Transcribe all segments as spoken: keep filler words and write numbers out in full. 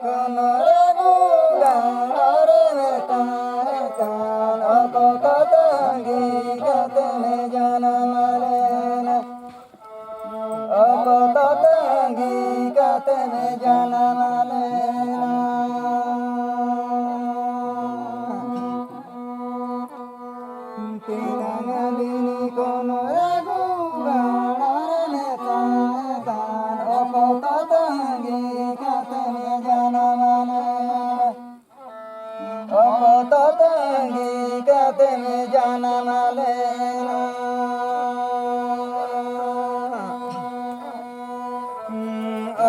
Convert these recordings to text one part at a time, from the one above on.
ᱠᱷᱚᱱ ᱨᱟᱹᱜᱩ ᱜᱟᱲ ᱨᱮ ᱛᱟᱦᱮᱸ ᱠᱟᱱ ᱚᱠᱛᱚ ᱛᱟᱺᱜᱤ ᱠᱟᱛᱮ ᱢᱮ ᱡᱟᱱᱟᱢ ᱞᱮᱱᱟ᱾ ᱚᱠᱛᱚ ᱛᱟᱺᱜᱤ ᱠᱟᱛᱮ ᱢᱮ ᱡᱟᱱᱟᱢ ᱞᱮᱱᱟ᱾ ᱛᱤᱱᱟᱹᱝ ᱫᱤᱱ ᱠᱷᱚᱱ ᱨᱟᱹᱜᱩ ᱜᱟᱲ ᱨᱮ ᱛᱟᱦᱮᱸ ᱠᱟᱱ ᱚᱠᱛᱚ ᱛᱟᱺᱜᱤ ᱠᱟᱛᱮ ᱢᱮ ᱡᱟᱱᱟᱢ ᱞᱮᱱᱟ᱾ ᱚᱠᱛᱚ ᱛᱟᱺᱜᱤ ᱠᱟᱛᱮ ᱢᱮ ᱡᱟᱱᱟᱢ ᱞᱮᱱᱟ᱾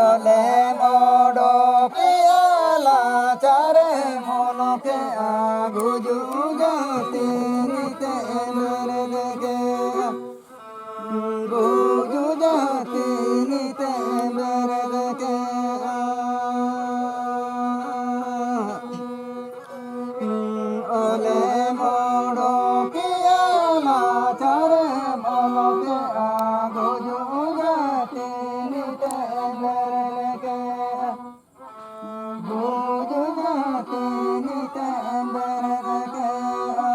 ᱚᱞᱮᱢ ᱚᱰᱚᱠᱮᱜᱼᱟ ᱞᱟᱪᱟᱨᱮᱢ ᱚᱞ ᱠᱮᱜᱼᱟ ᱜᱩᱡᱩᱜ ᱡᱟᱹᱛᱤ ᱱᱤᱛᱮᱢ ᱵᱮᱨᱮᱫ ᱠᱮᱜᱼᱟ᱾ ᱜᱩᱡᱩᱜ ᱡᱟᱹᱛᱤ ᱱᱤᱛᱮᱢ ᱵᱮᱨᱮᱫ ᱠᱮᱜᱼᱟ᱾ ᱚᱞᱮᱢ ᱚᱰᱚᱠᱮᱜᱼᱟ ᱞᱟᱪᱟᱨᱮᱢ ᱚᱞ ᱠᱮᱜᱼᱟ ᱜᱩᱡᱩᱜ ᱡᱟᱹᱛᱤ ᱱᱤᱛᱮᱢ ᱵᱮᱨᱮᱫ ᱠᱮᱜᱼᱟ᱾ ᱜᱩᱡᱩᱜ ᱡᱟᱹᱛᱤ ᱱᱤᱛᱮᱢ ᱵᱮᱨᱮᱫ ᱠᱮᱜᱼᱟ᱾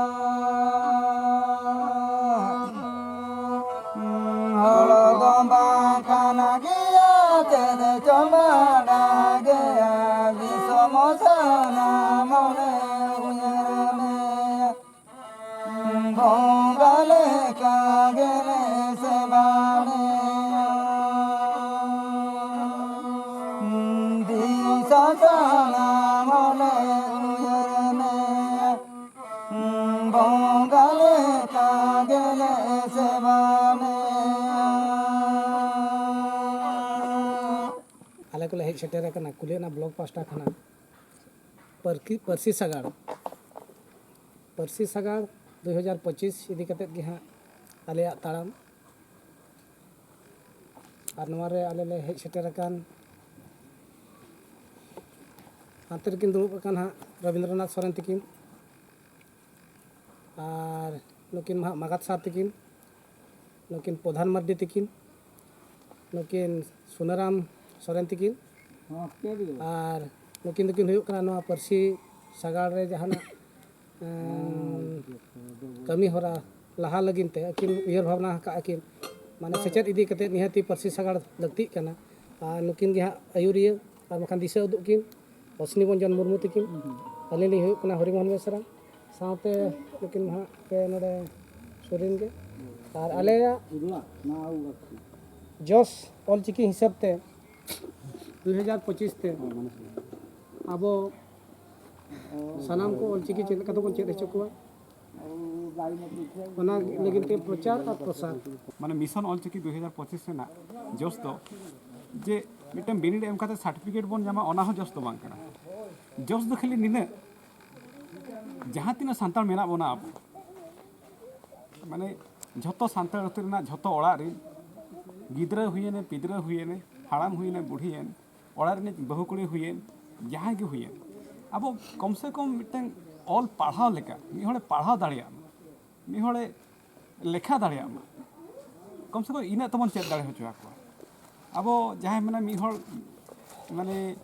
ᱦᱚᱲ ᱫᱚ ᱵᱟᱝ ᱠᱟᱱᱟ ᱜᱮᱭᱟ, ᱪᱮᱫ ᱪᱚ ᱵᱟᱰᱟᱭ ᱜᱮᱭᱟ, ᱫᱤᱥᱚᱢ ᱥᱟᱱᱟᱢ ᱦᱚᱲᱮ ᱩᱭᱦᱟᱹᱨ ᱢᱮᱭᱟ᱾ ᱵᱚᱸᱜᱟ ᱞᱮᱠᱟ ᱜᱮᱞᱮ ᱥᱮᱵᱟ ᱢᱮᱭᱟ᱾ ᱫᱤᱥᱚᱢ ᱥᱟᱱᱟᱢ ᱦᱚᱲᱮ ᱩᱭᱦᱟᱹᱨ ᱢᱮᱭᱟ᱾ ᱵᱚᱸᱜᱟ ᱞᱮᱠᱟ ᱜᱮᱞᱮ ᱥᱮᱵᱟ ᱢᱮᱭᱟ᱾ ᱟᱞᱮ ᱠᱚᱞᱮ ᱦᱮᱡ ᱥᱮᱴᱮᱨ ᱟᱠᱟᱱᱟ ᱠᱩᱞᱤᱭᱟᱱᱟ ᱵᱞᱚᱠ ᱯᱟᱥᱴᱟ ᱠᱷᱚᱱᱟᱜ ᱯᱟᱹᱨᱠᱤ-, ᱯᱟᱹᱨᱥᱤ ᱥᱟᱜᱟᱲ, ᱯᱟᱹᱨᱥᱤ ᱥᱟᱜᱟᱲ ᱫᱩ ᱦᱟᱡᱟᱨ ᱯᱚᱸᱪᱤᱥ ᱤᱫᱤ ᱠᱟᱛᱮᱫ ᱜᱮ ᱦᱟᱸᱜ ᱟᱞᱮᱭᱟᱜ ᱛᱟᱲᱟᱢ᱾ ᱟᱨ ᱱᱚᱣᱟ ᱨᱮ ᱟᱞᱮ ᱞᱮ ᱦᱮᱡ ᱥᱮᱴᱮᱨ ᱟᱠᱟᱱ, ᱦᱟᱱᱛᱮ ᱨᱮᱠᱤᱱ ᱫᱩᱲᱩᱵ ᱟᱠᱟᱱ ᱦᱟᱸᱜ ᱨᱚᱵᱤᱱᱫᱨᱚᱱᱟᱛᱷ ᱥᱚᱨᱮᱱ ᱛᱟᱹᱠᱤᱱ, ᱟᱨ ᱱᱩᱠᱤᱱ ᱢᱟ ᱦᱟᱸᱜ ᱢᱟᱜᱟᱛ ᱥᱟᱨ ᱛᱟᱹᱠᱤᱱ, ᱱᱩᱠᱤᱱ ᱯᱨᱚᱫᱷᱟᱱ ᱢᱟᱨᱰᱤ ᱛᱟᱹᱠᱤᱱ, ᱱᱩᱠᱤᱱ ᱥᱩᱱᱟᱨᱟᱢ ᱥᱚᱨᱮᱱ ᱛᱟᱹᱠᱤᱱ, ᱟᱨ ᱱᱩᱠᱤᱱ ᱫᱚᱠᱤᱱ ᱦᱩᱭᱩᱜ ᱠᱟᱱᱟ ᱱᱚᱣᱟ ᱯᱟᱹᱨᱥᱤ ᱥᱟᱜᱟᱲ ᱨᱮ ᱡᱟᱦᱟᱱᱟᱜ ᱮᱸ, ᱠᱟᱹᱢᱤ ᱦᱚᱨᱟ ᱞᱟᱦᱟ ᱞᱟᱹᱜᱤᱫ ᱛᱮ ᱟᱹᱠᱤᱱ ᱩᱭᱦᱟᱹᱨ ᱵᱷᱟᱵᱽᱱᱟ ᱟᱠᱟᱫ ᱟᱹᱠᱤᱱ, ᱢᱟᱱᱮ ᱥᱮᱪᱮᱫ ᱤᱫᱤ ᱠᱟᱛᱮ ᱱᱤᱦᱟᱹᱛᱤ ᱯᱟᱹᱨᱥᱤ ᱥᱟᱜᱟᱲ ᱞᱟᱹᱠᱛᱤᱜ ᱠᱟᱱᱟ᱾ ᱟᱨ ᱱᱩᱠᱤᱱ ᱜᱮ ᱦᱟᱸᱜ ᱟᱹᱭᱩᱨᱤᱭᱟᱹ ᱟᱨ ᱵᱟᱠᱷᱟᱱ ᱫᱤᱥᱟᱹ ᱩᱫᱩᱜ ᱠᱤᱱ ᱚᱥᱱᱤ ᱢᱚᱧᱡᱚᱱ ᱢᱩᱨᱢᱩ ᱛᱟᱹᱠᱤᱱ᱾ ᱟᱹᱞᱤᱧ ᱞᱤᱧ ᱦᱩᱭᱩᱜ ᱠᱟᱱᱟ ᱦᱚᱨᱤᱢᱳᱦᱚᱱ ᱵᱮᱥᱨᱟ, ᱥᱟᱶᱛᱮ ᱱᱩᱠᱤᱱ ᱢᱟ ᱦᱟᱸᱜ ᱯᱮ ᱱᱚᱰᱮ ᱥᱩᱨ ᱨᱮᱱ ᱜᱮ᱾ ᱟᱨ ᱟᱞᱮᱭᱟᱜ ᱡᱚᱥ ᱚᱞᱪᱤᱠᱤ ᱦᱤᱥᱟᱹᱵ ᱛᱮ ᱫᱩ ᱦᱟᱡᱟᱨ ᱯᱚᱸᱪᱤᱥ ᱛᱮ ᱟᱵᱚ ᱥᱟᱱᱟᱢ ᱠᱚ ᱚᱞᱪᱤᱠᱤ ᱪᱮᱫ ᱞᱮᱠᱟ ᱛᱮᱵᱚᱱ ᱪᱮᱫ ᱦᱚᱪᱚ ᱠᱚᱣᱟ, ᱚᱱᱟ ᱞᱟᱹᱜᱤᱫ ᱛᱮ ᱯᱨᱚᱪᱟᱨ ᱟᱨ ᱯᱨᱚᱥᱟᱨ᱾ ᱢᱟᱱᱮ ᱢᱤᱥᱚᱱ ᱚᱞᱪᱤᱠᱤ ᱫᱩ ᱦᱟᱡᱟᱨ ᱯᱚᱸᱪᱤᱥ ᱨᱮᱱᱟᱜ ᱡᱚᱥ ᱫᱚ ᱡᱮ ᱢᱤᱫᱴᱟᱝ ᱵᱤᱱᱤᱰ ᱮᱢ ᱠᱟᱛᱮ ᱥᱟᱨᱴᱤᱯᱷᱤᱠᱮᱴ ᱵᱚᱱ ᱧᱟᱢᱟ, ᱚᱱᱟ ᱦᱚᱸ ᱡᱚᱥ ᱫᱚ ᱵᱟᱝ ᱠᱟᱱᱟ᱾ ᱡᱚᱥ ᱫᱚ ᱠᱷᱟᱹᱞᱤ ᱱᱤᱱᱟᱹᱜ, ᱡᱟᱦᱟᱸ ᱛᱤᱱᱟᱹᱜ ᱥᱟᱱᱛᱟᱲ ᱢᱮᱱᱟᱜ ᱵᱚᱱᱟ ᱟᱵᱚ, ᱢᱟᱱᱮ ᱡᱷᱚᱛᱚ ᱥᱟᱱᱛᱟᱲ ᱟᱹᱛᱩ ᱨᱮᱱᱟᱜ ᱡᱷᱚᱛᱚ ᱚᱲᱟᱜ ᱨᱮᱱ ᱜᱤᱫᱽᱨᱟᱹ ᱦᱩᱭᱮᱱᱮ, ᱯᱤᱫᱽᱨᱟᱹ ᱦᱩᱭᱮᱱᱮ, ᱦᱟᱲᱟᱢ ᱦᱩᱭᱮᱱᱮ, ᱵᱩᱰᱷᱤᱭᱮᱱ, ᱚᱲᱟᱜ ᱨᱤᱱᱤᱡ ᱵᱟᱹᱦᱩ ᱠᱩᱲᱤ ᱦᱩᱭᱮᱱ, ᱡᱟᱦᱟᱸᱭ ᱜᱮ ᱦᱩᱭᱮᱱ, ᱟᱵᱚ ᱠᱚᱢ ᱥᱮ ᱠᱚᱢ ᱢᱤᱫᱴᱟᱝ ᱚᱞ ᱯᱟᱲᱦᱟᱣ ᱞᱮᱠᱟ, ᱢᱤᱫ ᱦᱚᱲᱮ ᱯᱟᱲᱦᱟᱣ ᱫᱟᱲᱮᱭᱟᱜ ᱢᱟ, ᱢᱤᱫ ᱦᱚᱲᱮ ᱞᱮᱠᱷᱟ ᱫᱟᱲᱮᱭᱟᱜ ᱢᱟ, ᱠᱚᱢ ᱥᱮ ᱠᱚᱢ ᱤᱱᱟᱹᱜ ᱛᱮᱵᱚᱱ ᱪᱮᱫ ᱫᱟᱲᱮ ᱦᱚᱪᱚ ᱟᱠᱚᱣᱟ᱾ ᱟᱵᱚ ᱡᱟᱦᱟᱸᱭ ᱢᱮᱱᱟ ᱢᱤᱫ ᱦᱚᱲ ᱢᱟᱱᱮ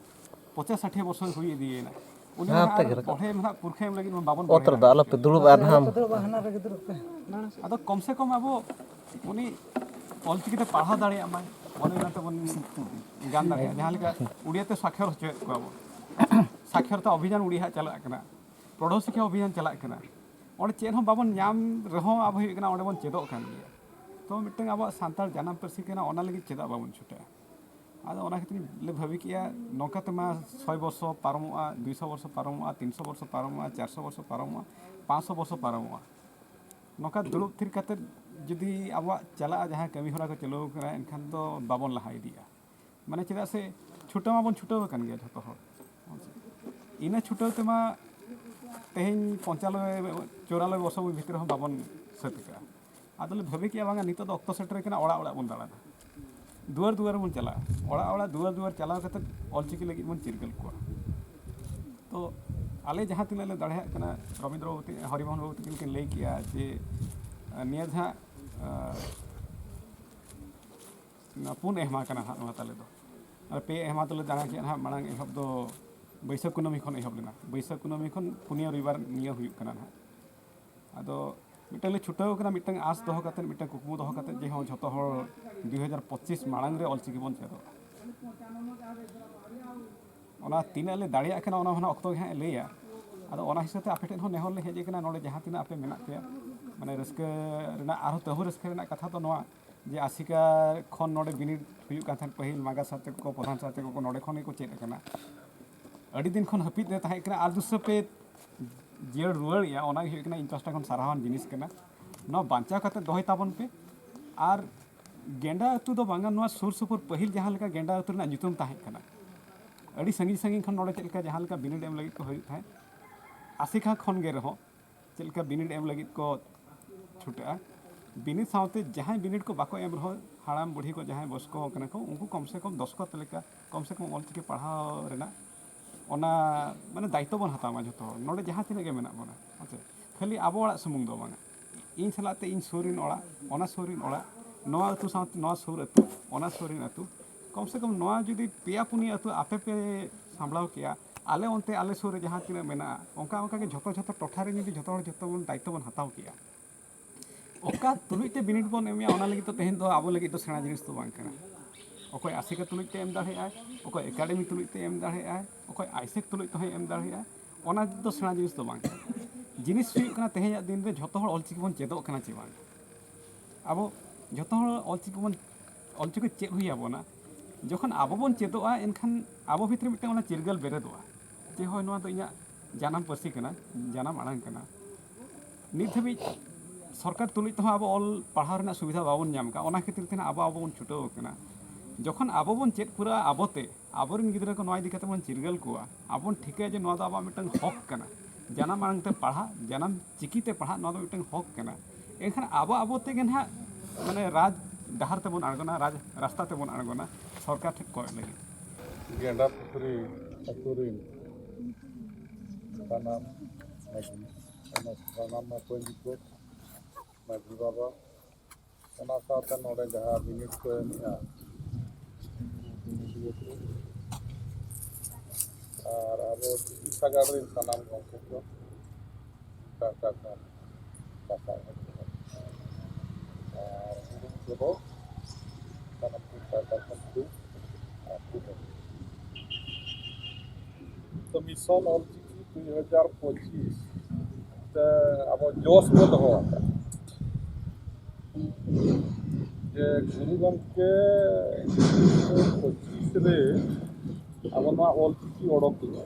ᱯᱚᱪᱟᱥ ᱥᱟᱴᱷᱤ ᱵᱚᱪᱷᱚᱨ ᱦᱩᱭ ᱤᱫᱤᱭᱮᱱᱟ, ᱩᱱᱤ ᱦᱮᱸ, ᱢᱟ ᱛᱮᱜᱮ ᱟᱨ ᱨᱟᱠᱟᱵ᱾ ᱯᱚᱲᱦᱮ ᱢᱟ ᱦᱟᱸᱜ ᱯᱩᱨᱠᱷᱮ ᱮᱢ ᱞᱟᱹᱜᱤᱫ ᱢᱟ ᱵᱟᱵᱚᱱ ᱚᱛ ᱯᱚᱲᱦᱮᱭᱟ᱾ ᱨᱮᱫᱚ ᱟᱞᱚᱯᱮ ᱫᱩᱲᱩᱵᱼᱟ ᱱᱟᱦᱟᱜ᱾ ᱟᱫᱚ ᱠᱚᱢ ᱥᱮ ᱠᱚᱢ ᱟᱵᱚ ᱩᱱᱤ ᱚᱞᱪᱤᱠᱤᱛᱮ ᱯᱟᱲᱦᱟᱣ ᱫᱟᱲᱮᱭᱟᱜ ᱢᱟᱭ, ᱚᱱᱮ ᱚᱱᱟ ᱛᱮᱵᱚᱱ ᱜᱟᱱ ᱫᱟᱲᱮᱭᱟᱜᱼᱟ᱾ ᱡᱟᱦᱟᱸ ᱞᱮᱠᱟ ᱩᱲᱤᱭᱟᱛᱮ ᱥᱟᱠᱷᱚᱨ ᱦᱚᱪᱚᱭᱮᱫ ᱠᱚᱣᱟ ᱵᱚᱱ, ᱥᱟᱠᱷᱚᱨᱛᱟ ᱚᱵᱷᱤᱡᱟᱱ ᱩᱲᱤᱭᱟ ᱦᱟᱸᱜ ᱪᱟᱞᱟᱜ ᱠᱟᱱᱟ, ᱯᱨᱚᱲᱦᱚ ᱥᱤᱠᱷᱟ ᱚᱵᱷᱤᱡᱟᱱ ᱪᱟᱞᱟᱜ ᱠᱟᱱᱟ, ᱚᱸᱰᱮ ᱪᱮᱫ ᱦᱚᱸ ᱵᱟᱵᱚᱱ ᱧᱟᱢ ᱨᱮᱦᱚᱸ ᱟᱵᱚ ᱦᱩᱭᱩᱜ ᱠᱟᱱᱟ ᱚᱸᱰᱮ ᱵᱚᱱ ᱪᱮᱫᱚᱜ ᱠᱟᱱ ᱜᱮᱭᱟ᱾ ᱛᱚ ᱢᱤᱫᱴᱟᱝ ᱟᱵᱚᱣᱟᱜ ᱥᱟᱱᱛᱟᱲ ᱡᱟᱱᱟᱢ ᱯᱟᱹᱨᱥᱤ ᱠᱟᱱᱟ, ᱚᱱᱟ ᱞᱟᱹᱜᱤᱫ ᱪᱮᱫᱟᱜ ᱵᱟᱵᱚᱱ ᱪᱷᱩᱴᱟᱹᱜᱼᱟ? ᱟᱫᱚ ᱚᱱᱟ ᱠᱷᱟᱹᱛᱤᱨ ᱞᱮ ᱵᱷᱟᱹᱵᱤ ᱠᱮᱜᱼᱟ, ᱱᱚᱝᱠᱟ ᱛᱮᱢᱟ ᱥᱚᱭ ᱵᱚᱨᱥᱚ ᱯᱟᱨᱚᱢᱚᱜᱼᱟ, ᱫᱩᱭᱥᱚ ᱵᱚᱨᱥᱚ ᱯᱟᱨᱚᱢᱚᱜᱼᱟ, ᱛᱤᱱᱥᱚ ᱵᱚᱨᱥᱚ ᱯᱟᱨᱚᱢᱚᱜᱼᱟ, ᱪᱟᱨᱥᱚ ᱵᱚᱨᱥᱚ ᱯᱟᱨᱚᱢᱚᱜᱼᱟ, ᱯᱟᱸᱪᱥᱚ ᱵᱚᱨᱥᱚ ᱯᱟᱨᱚᱢᱚᱜᱼᱟ᱾ ᱱᱚᱝᱠᱟ ᱫᱩᱲᱩᱵ ᱛᱷᱤᱨ ᱠᱟᱛᱮᱫ ᱡᱩᱫᱤ ᱟᱵᱚᱣᱟᱜ ᱪᱟᱞᱟᱜᱼᱟ, ᱡᱟᱦᱟᱸ ᱠᱟᱹᱢᱤ ᱦᱚᱨᱟ ᱠᱚ ᱪᱟᱹᱞᱩ ᱟᱠᱟᱱᱟ, ᱮᱱᱠᱷᱟᱱ ᱫᱚ ᱵᱟᱵᱚᱱ ᱞᱟᱦᱟ ᱤᱫᱤᱜᱼᱟ᱾ ᱢᱟᱱᱮ ᱪᱮᱫᱟᱜ ᱥᱮ ᱪᱷᱩᱴᱟᱹᱣ ᱢᱟᱵᱚᱱ ᱪᱷᱩᱴᱟᱹᱣ ᱟᱠᱟᱱ ᱜᱮᱭᱟ ᱡᱷᱚᱛᱚ ᱦᱚᱲ᱾ ᱤᱱᱟᱹ ᱪᱷᱩᱴᱟᱹᱣ ᱛᱮᱢᱟ ᱛᱮᱦᱮᱧ ᱯᱚᱧᱪᱟᱱᱚᱵᱵᱳᱭ ᱪᱩᱨᱟᱱᱚᱵᱵᱳᱭ ᱵᱚᱨᱥᱚ ᱵᱷᱤᱛᱨᱤ ᱦᱚᱸ ᱵᱟᱵᱚᱱ ᱥᱟᱹᱛ ᱠᱟᱜᱼᱟ᱾ ᱟᱫᱚᱞᱮ ᱵᱷᱟᱹᱵᱤ ᱠᱮᱜᱼᱟ, ᱵᱟᱝᱟ, ᱱᱤᱛᱚᱜ ᱫᱚ ᱚᱠᱛᱚ ᱥᱮᱴᱮᱨ ᱠᱟᱱᱟ, ᱚᱲᱟᱜ ᱚᱲᱟᱜ ᱵᱚᱱ ᱫᱟᱬᱟᱱᱟ, ᱫᱩᱣᱟᱹᱨ ᱫᱩᱣᱟᱹᱨ ᱵᱚᱱ ᱪᱟᱞᱟᱜᱼᱟ, ᱚᱲᱟᱜ ᱚᱲᱟᱜ ᱫᱩᱣᱟᱹᱨ ᱫᱩᱣᱟᱹᱨ ᱪᱟᱞᱟᱣ ᱠᱟᱛᱮ ᱚᱞᱪᱤᱠᱤ ᱞᱟᱹᱜᱤᱫ ᱵᱚᱱ ᱪᱤᱨᱜᱟᱹᱞ ᱠᱚᱣᱟ᱾ ᱛᱚ ᱟᱞᱮ ᱡᱟᱦᱟᱸ ᱛᱤᱱᱟᱹᱜ ᱞᱮ ᱫᱟᱲᱮᱭᱟᱜ ᱠᱟᱱᱟ, ᱨᱚᱵᱤᱱᱫᱨᱚ ᱵᱟᱵᱩ ᱛᱤ-, ᱦᱚᱨᱤᱢᱳᱦᱚᱱ ᱵᱟᱵᱩ ᱛᱟᱹᱠᱤᱱ ᱠᱤᱱ ᱞᱟᱹᱭ ᱠᱮᱜᱼᱟ ᱡᱮ, ᱱᱤᱭᱟᱹ ᱫᱷᱟᱣ, ᱟᱸ, ᱯᱩᱱ ᱮᱦᱢᱟ ᱠᱟᱱᱟ ᱦᱟᱸᱜ ᱱᱚᱣᱟ ᱛᱟᱞᱮ ᱫᱚ᱾ ᱟᱨ ᱯᱮ ᱮᱦᱢᱟ ᱫᱚᱞᱮ ᱫᱟᱬᱟ ᱠᱮᱜᱼᱟ ᱦᱟᱸᱜ, ᱢᱟᱲᱟᱝ ᱮᱦᱚᱵ ᱫᱚ ᱵᱟᱹᱭᱥᱟᱹᱠᱷ ᱠᱩᱱᱟᱹᱢᱤ ᱠᱷᱚᱱ ᱮᱦᱚᱵ ᱞᱮᱱᱟ᱾ ᱵᱟᱹᱭᱥᱟᱹᱠᱷ ᱠᱩᱱᱟᱹᱢᱤ ᱠᱷᱚᱱ ᱯᱩᱱᱭᱟᱹ ᱨᱚᱵᱤᱵᱟᱨ ᱱᱤᱭᱟᱹ ᱦᱩᱭᱩᱜ ᱠᱟᱱᱟ ᱱᱟᱦᱟᱜ᱾ ᱟᱫᱚ ᱢᱤᱫᱴᱟᱝ ᱞᱮ ᱪᱷᱩᱴᱟᱹᱣ ᱠᱟᱱᱟ, ᱢᱤᱫᱴᱟᱝ ᱟᱸᱥ ᱫᱚᱦᱚ ᱠᱟᱛᱮ, ᱢᱤᱫᱴᱟᱝ ᱠᱩᱠᱢᱩ ᱫᱚᱦᱚ ᱠᱟᱛᱮ, ᱡᱮ ᱦᱚᱸ ᱡᱷᱚᱛᱚ ᱦᱚᱲ ᱫᱩ ᱦᱟᱡᱟᱨ ᱯᱚᱸᱪᱤᱥ ᱢᱟᱲᱟᱝ ᱨᱮ ᱚᱞᱪᱤᱠᱤ ᱵᱚᱱ ᱪᱮᱫᱚᱜ᱾ ᱚᱱᱟ ᱛᱤᱱᱟᱹᱜ ᱞᱮ ᱫᱟᱲᱮᱭᱟᱜ ᱠᱟᱱᱟ, ᱚᱱᱟ ᱦᱚᱸ ᱚᱠᱛᱚ ᱜᱮ ᱦᱟᱸᱜ ᱮ ᱞᱟᱹᱭᱟ᱾ ᱟᱫᱚ ᱚᱱᱟ ᱦᱤᱥᱟᱹᱵ ᱛᱮ ᱟᱯᱮ ᱴᱷᱮᱱ ᱦᱚᱸ ᱱᱮᱦᱚᱨ ᱞᱮ ᱦᱮᱡ ᱟᱠᱟᱱᱟ, ᱱᱚᱰᱮ ᱡᱟᱦᱟᱸ ᱛᱤᱱᱟᱹᱜ ᱟᱯᱮ ᱢᱮᱱᱟᱜ ᱯᱮᱭᱟ, ᱢᱟᱱᱮ ᱨᱟᱹᱥᱠᱟᱹ ᱨᱮᱱᱟᱜ, ᱟᱨᱦᱚᱸ ᱛᱟᱹᱦᱩ ᱨᱟᱹᱥᱠᱟᱹ ᱨᱮᱱᱟᱜ ᱠᱟᱛᱷᱟ ᱫᱚ ᱱᱚᱣᱟ ᱡᱮ ᱟᱥᱮᱠᱟ ᱠᱷᱚᱱ ᱱᱚᱰᱮ ᱵᱤᱱᱤᱰ ᱦᱩᱭᱩᱜ ᱠᱟᱱ ᱛᱟᱦᱮᱸᱫ, ᱯᱟᱹᱦᱤᱞ ᱢᱟᱜᱟ ᱥᱟᱨ ᱛᱟᱠᱚ ᱠᱚ, ᱯᱨᱚᱫᱷᱟᱱ ᱥᱟᱨ ᱛᱟᱠᱚ ᱠᱚ ᱱᱚᱰᱮ ᱠᱷᱚᱱ ᱜᱮᱠᱚ ᱪᱮᱫ ᱟᱠᱟᱱᱟ᱾ ᱟᱹᱰᱤ ᱫᱤᱱ ᱠᱷᱚᱱ ᱦᱟᱹᱯᱤᱫ ᱨᱮ ᱛᱟᱦᱮᱸ ᱠᱟᱱᱟ, ᱟᱨ ᱫᱩᱥᱨᱟᱹ ᱯᱮ ᱡᱤᱭᱟᱹᱲ ᱨᱩᱣᱟᱹᱲᱮᱜᱼᱟ, ᱚᱱᱟ ᱜᱮ ᱦᱩᱭᱩᱜ ᱠᱟᱱᱟ ᱤᱧ ᱯᱟᱥᱴᱟ ᱠᱷᱚᱱ ᱥᱟᱨᱦᱟᱣᱟᱱ ᱡᱤᱱᱤᱥ ᱠᱟᱱᱟ᱾ ᱱᱚᱣᱟ ᱵᱟᱧᱪᱟᱣ ᱠᱟᱛᱮ ᱫᱚᱦᱚᱭ ᱛᱟᱵᱚᱱ ᱯᱮ᱾ ᱟᱨ ᱜᱮᱸᱰᱟ ᱟᱹᱛᱩ ᱫᱚ ᱵᱟᱝᱟ, ᱱᱚᱣᱟ ᱥᱩᱨ ᱥᱩᱯᱩᱨ ᱯᱟᱹᱦᱤᱞ ᱡᱟᱦᱟᱸ ᱞᱮᱠᱟ ᱜᱮᱸᱰᱟ ᱟᱹᱛᱩ ᱨᱮᱱᱟᱜ ᱧᱩᱛᱩᱢ ᱛᱟᱦᱮᱸ ᱠᱟᱱᱟ, ᱟᱹᱰᱤ ᱥᱟᱺᱜᱤᱧ ᱥᱟᱺᱜᱤᱧ ᱠᱷᱚᱱ ᱱᱚᱰᱮ ᱪᱮᱫ ᱞᱮᱠᱟ ᱡᱟᱦᱟᱸ ᱞᱮᱠᱟ ᱵᱤᱱᱤᱰ ᱮᱢ ᱞᱟᱹᱜᱤᱫ ᱠᱚ ᱦᱩᱭᱩᱜ ᱛᱟᱦᱮᱸᱫ, ᱟᱥᱮᱠᱟ ᱠᱷᱚᱱ ᱜᱮ ᱨᱮᱦᱚᱸ ᱪᱮᱫ ᱞᱮᱠᱟ ᱵᱤᱱᱤᱰ ᱮᱢ ᱞᱟᱹᱜᱤᱫ ᱠᱚ ᱪᱷᱩᱴᱟᱹᱜᱼᱟ᱾ ᱵᱤᱱᱤᱰ ᱥᱟᱶᱛᱮ ᱡᱟᱦᱟᱸᱭ ᱵᱤᱱᱤᱰ ᱠᱚ ᱵᱟᱠᱚ ᱮᱢ ᱨᱮᱦᱚᱸ, ᱦᱟᱲᱟᱢ ᱵᱩᱲᱦᱤ ᱠᱚ ᱡᱟᱦᱟᱸᱭ ᱵᱚᱭᱚᱥᱠᱚ ᱠᱟᱱᱟ ᱠᱚ, ᱩᱱᱠᱩ ᱠᱚᱢ ᱥᱮ ᱠᱚᱢ ᱫᱚᱥᱠᱚᱛ ᱞᱮᱠᱟ, ᱠᱚᱢ ᱥᱮ ᱠᱚᱢ ᱚᱞᱪᱤᱠᱤ ᱯᱟᱲᱦᱟᱣ ᱨᱮᱱᱟᱜ ᱚᱱᱟ ᱢᱟᱱᱮ ᱫᱟᱭᱤᱛᱛᱚ ᱵᱚᱱ ᱦᱟᱛᱟᱣ ᱢᱟ ᱡᱷᱚᱛᱚ ᱦᱚᱲ, ᱱᱚᱰᱮ ᱡᱟᱦᱟᱸ ᱛᱤᱱᱟᱹᱜ ᱜᱮ ᱢᱮᱱᱟᱜ ᱵᱚᱱᱟ, ᱦᱮᱸ ᱥᱮ? ᱠᱷᱟᱹᱞᱤ ᱟᱵᱚ ᱚᱲᱟᱜ ᱥᱩᱢᱩᱝ ᱫᱚ ᱵᱟᱝᱟ, ᱤᱧ ᱥᱟᱞᱟᱜ ᱛᱮ ᱤᱧ ᱥᱩᱨ ᱨᱮᱱ ᱚᱲᱟᱜ, ᱚᱱᱟ ᱥᱩᱨ ᱨᱮᱱ ᱚᱲᱟᱜ, ᱱᱚᱣᱟ ᱟᱹᱛᱩ ᱥᱟᱶᱛᱮ ᱱᱚᱣᱟ ᱥᱩᱨ ᱟᱹᱛᱩ, ᱚᱱᱟ ᱥᱩᱨ ᱨᱮᱱ ᱟᱹᱛᱩ, ᱠᱚᱢ ᱥᱮ ᱠᱚᱢ ᱱᱚᱣᱟ ᱡᱩᱫᱤ ᱯᱮᱭᱟ ᱯᱩᱱᱭᱟᱹ ᱟᱹᱛᱩ ᱟᱯᱮ ᱯᱮ ᱥᱟᱢᱵᱲᱟᱣ ᱠᱮᱭᱟ, ᱟᱞᱮ ᱚᱱᱛᱮ ᱟᱞᱮ ᱥᱩᱨ ᱨᱮ ᱡᱟᱦᱟᱸ ᱛᱤᱱᱟᱹᱜ ᱢᱮᱱᱟᱜᱼᱟ, ᱚᱱᱠᱟ ᱚᱱᱠᱟ ᱜᱮ ᱡᱷᱚᱛᱚ ᱡᱷᱚᱛᱚ ᱴᱚᱴᱷᱟ ᱨᱮ ᱡᱩᱫᱤ ᱡᱷᱚᱛᱚ ᱦᱚᱲ ᱡᱷᱚᱛᱚ ᱵᱚᱱ ᱫᱟᱭᱤᱛᱛᱚ ᱵᱚᱱ ᱦᱟᱛᱟᱣ ᱠᱮᱭᱟ, ᱚᱠᱟ ᱛᱩᱞᱩᱡ ᱛᱮ ᱵᱤᱱᱤᱰ ᱵᱚᱱ ᱮᱢᱮᱜᱼᱟ, ᱚᱱᱟ ᱞᱟᱹᱜᱤᱫ ᱫᱚ ᱛᱮᱦᱮᱧ ᱫᱚ ᱟᱵᱚ ᱞᱟᱹᱜᱤᱫ ᱫᱚ ᱥᱮᱬᱟ ᱡᱤᱱᱤᱥ ᱫᱚ ᱵᱟᱝ ᱠᱟᱱᱟ᱾ ᱚᱠᱚᱭ ᱟᱥᱮᱠᱟ ᱛᱩᱞᱩᱡ ᱛᱮ ᱮᱢ ᱫᱟᱲᱮᱭᱟᱜᱼᱟᱭ, ᱚᱠᱚᱭ ᱮᱠᱟᱰᱮᱢᱤ ᱛᱩᱞᱩᱡ ᱛᱮ ᱮᱢ ᱫᱟᱲᱮᱭᱟᱜᱼᱟᱭ, ᱚᱠᱚᱭ ᱟᱭᱥᱮᱠ ᱛᱩᱞᱩᱡ ᱛᱮᱦᱚᱸᱭ ᱮᱢ ᱫᱟᱲᱮᱭᱟᱜᱼᱟᱭ, ᱚᱱᱟ ᱫᱚ ᱥᱮᱬᱟ ᱡᱤᱱᱤᱥ ᱫᱚ ᱵᱟᱝ ᱠᱟᱱᱟ᱾ ᱡᱤᱱᱤᱥ ᱦᱩᱭᱩᱜ ᱠᱟᱱᱟ, ᱛᱮᱦᱮᱧᱟᱜ ᱫᱤᱱ ᱨᱮ ᱡᱷᱚᱛᱚ ᱦᱚᱲ ᱚᱞᱪᱤᱠᱤ ᱵᱚᱱ ᱪᱮᱫᱚᱜ ᱠᱟᱱᱟ ᱪᱮ ᱵᱟᱝ? ᱟᱵᱚ ᱡᱷᱚᱛᱚ ᱦᱚᱲ ᱚᱞᱪᱤᱠᱤ ᱵᱚᱱ, ᱚᱞᱪᱤᱠᱤ ᱪᱮᱫ ᱦᱩᱭ ᱟᱵᱚᱱᱟ, ᱡᱚᱠᱷᱚᱱ ᱟᱵᱚ ᱵᱚᱱ ᱪᱮᱫᱚᱜᱼᱟ, ᱮᱱᱠᱷᱟᱱ ᱟᱵᱚ ᱵᱷᱤᱛᱨᱤ ᱢᱤᱫᱴᱟᱝ ᱚᱱᱟ ᱪᱤᱨᱜᱟᱹᱞ ᱵᱮᱨᱮᱫᱚᱜᱼᱟ, ᱡᱮ ᱦᱳᱭ, ᱱᱚᱣᱟ ᱫᱚ ᱤᱧᱟᱹᱜ ᱡᱟᱱᱟᱢ ᱯᱟᱹᱨᱥᱤ ᱠᱟᱱᱟ, ᱡᱟᱱᱟᱢ ᱟᱲᱟᱝ ᱠᱟᱱᱟ᱾ ᱱᱤᱛ ᱫᱷᱟᱹᱵᱤᱡ ᱥᱚᱨᱠᱟᱨ ᱛᱩᱞᱩᱡ ᱛᱮᱦᱚᱸ ᱟᱵᱚ ᱚᱞ ᱯᱟᱲᱦᱟᱣ ᱨᱮᱱᱟᱜ ᱥᱩᱵᱤᱫᱷᱟ ᱵᱟᱵᱚᱱ ᱧᱟᱢ ᱠᱟᱜᱼᱟ, ᱚᱱᱟ ᱠᱷᱟᱹᱛᱤᱨ ᱛᱮ ᱱᱟᱜ ᱟᱵᱚ, ᱟᱵᱚ ᱵᱚᱱ ᱪᱷᱩᱴᱟᱹᱣ ᱟᱠᱟᱱᱟ᱾ ᱡᱚᱠᱷᱚᱱ ᱟᱵᱚ ᱵᱚᱱ ᱪᱮᱫ ᱯᱩᱨᱟᱹᱜᱼᱟ ᱟᱵᱚᱛᱮ, ᱟᱵᱚᱨᱮᱱ ᱜᱤᱫᱽᱨᱟᱹ ᱠᱚ ᱱᱚᱣᱟ ᱤᱫᱤ ᱠᱟᱛᱮ ᱵᱚᱱ ᱪᱤᱨᱜᱟᱹᱞ ᱠᱚᱣᱟ, ᱟᱵᱚ ᱵᱚᱱ ᱴᱷᱤᱠᱟᱹᱭᱟ ᱡᱮ ᱱᱚᱣᱟ ᱫᱚ ᱟᱵᱚᱣᱟᱜ ᱢᱤᱫᱴᱟᱝ ᱦᱚᱠ ᱠᱟᱱᱟ, ᱡᱟᱱᱟᱢ ᱟᱲᱟᱝ ᱛᱮ ᱯᱟᱲᱦᱟᱜ, ᱡᱟᱱᱟᱢ ᱪᱤᱠᱤ ᱛᱮ ᱯᱟᱲᱦᱟᱜ, ᱱᱚᱣᱟ ᱫᱚ ᱢᱤᱫᱴᱟᱝ ᱦᱚᱠ ᱠᱟᱱᱟ᱾ ᱮᱱᱠᱷᱟᱱ ᱟᱵᱚ, ᱟᱵᱚ ᱛᱮᱜᱮ ᱱᱟᱦᱟᱜ ᱢᱟᱱᱮ ᱨᱟᱡᱽ ᱰᱟᱦᱟᱨ ᱛᱮᱵᱚᱱ ᱟᱬᱜᱚᱱᱟ, ᱨᱟᱡᱽ ᱨᱟᱥᱛᱟ ᱛᱮᱵᱚᱱ ᱟᱬᱜᱚᱱᱟ ᱥᱚᱨᱠᱟᱨ ᱴᱷᱮᱱ ᱠᱚᱭᱚᱜ ᱞᱟᱹᱜᱤᱫ᱾ ᱜᱮᱸᱰᱟ ᱯᱩᱠᱷᱨᱤ ᱟᱹᱛᱩ ᱨᱤᱱ ᱥᱟᱱᱟᱢ ᱢᱟᱹᱡᱷᱤ, ᱥᱟᱱᱟᱢ ᱢᱟᱹᱡᱷᱤ ᱠᱚ, ᱢᱟᱹᱡᱷᱤ ᱵᱟᱵᱟ, ᱚᱱᱟ ᱥᱟᱶᱛᱮ ᱱᱚᱰᱮ ᱡᱟᱦᱟᱸ ᱵᱤᱱᱤᱰ ᱠᱚ ᱮᱢᱮᱜᱼᱟ, ᱵᱤᱱᱤᱰᱤᱭᱟᱹ ᱠᱚ, ᱟᱨ ᱟᱵᱚ ᱪᱤᱠᱤ ᱥᱟᱜᱟᱲ ᱨᱮᱱ ᱥᱟᱱᱟᱢ ᱜᱚᱢᱠᱮ ᱠᱚ ᱯᱟᱦᱴᱟ ᱠᱷᱚᱱ ᱥᱟᱥᱟᱭ ᱦᱚᱲ ᱠᱚ᱾ ᱟᱨ ᱩᱨᱩᱢ ᱠᱚᱫᱚ ᱥᱟᱱᱟᱢ ᱠᱚ ᱯᱟᱦᱴᱟ ᱠᱷᱚᱱ ᱠᱚ ᱟᱨ ᱠᱚ ᱛᱚ ᱢᱤᱥᱚᱱ ᱚᱞᱪᱤᱠᱤ ᱫᱩᱭ ᱦᱟᱡᱟᱨ ᱯᱚᱸᱪᱤᱥ ᱛᱮ ᱟᱵᱚ ᱡᱚᱥ ᱵᱚ ᱫᱚᱦᱚ ᱟᱠᱟᱫ ᱡᱮ ᱜᱩᱨᱩ ᱜᱚᱢᱠᱮ ᱯᱚᱸᱪᱤᱥ ᱨᱮ ᱟᱵᱚ ᱱᱚᱣᱟ ᱚᱞᱪᱤᱠᱤ ᱚᱰᱚᱠ ᱦᱩᱭᱩᱜᱼᱟ᱾